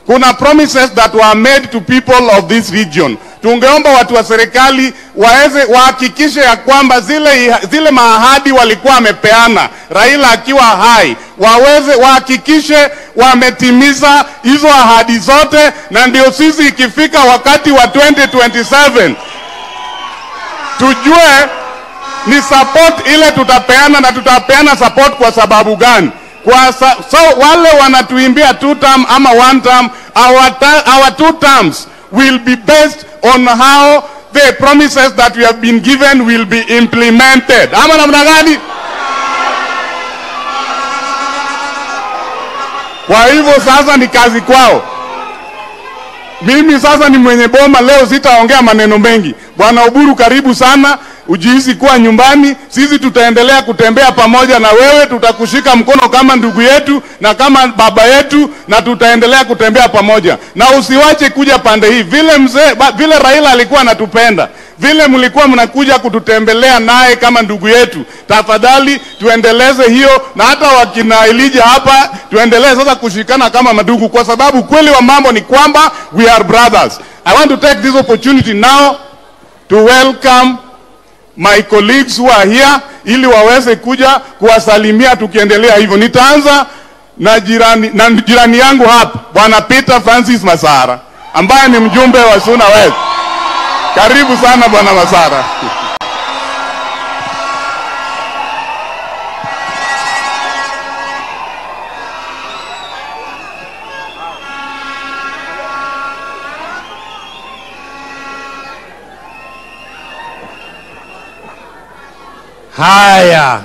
Kuna promises that were made to people of this region. Tungeomba watu wa serikali waweze wahakikishe ya kwamba zile maahadi walikuwa wamepeana Raila akiwa hai, waweze wahakikishe wametimiza hizo ahadi zote, na ndio sisi ikifika wakati wa 2027 tujue ni support ile tutapeana, na tutapeana support kwa sababu gani? So wale wanatuimbia two term ama one term, our two terms will be based on how the promises that we have been given will be implemented. Ama namna gani? Kwa hivyo sasa ni kazi kwao. Mimi sasa ni mwenye boma leo, sitaongea maneno mengi. Bwana Oburu, karibu sana, ujihisi kuwa nyumbani. Sisi tutaendelea kutembea pamoja na wewe, tutakushika mkono kama ndugu yetu na kama baba yetu, na tutaendelea kutembea pamoja. Na usiwache kuja pande hii. Vile Raila alikuwa anatupenda, vile mlikuwa mnakuja kututembelea naye kama ndugu yetu, tafadhali tuendeleze hiyo, na hata wakina Elijah hapa tuendelee sasa kushikana kama madugu, kwa sababu kweli wa mambo ni kwamba we are brothers. I want to take this opportunity now to welcome my colleagues who are here ili waweze kuja kuwasalimia tukiendelea hivyo. Nitaanza na jirani yangu hapa, Bwana Peter Francis Masara, ambaye ni mjumbe wa Suna West. Karibu sana Bwana Masara. Haya.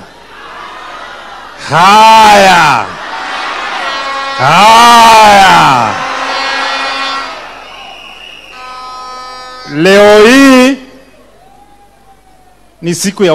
Haya. Haya. Leo hii ni siku ya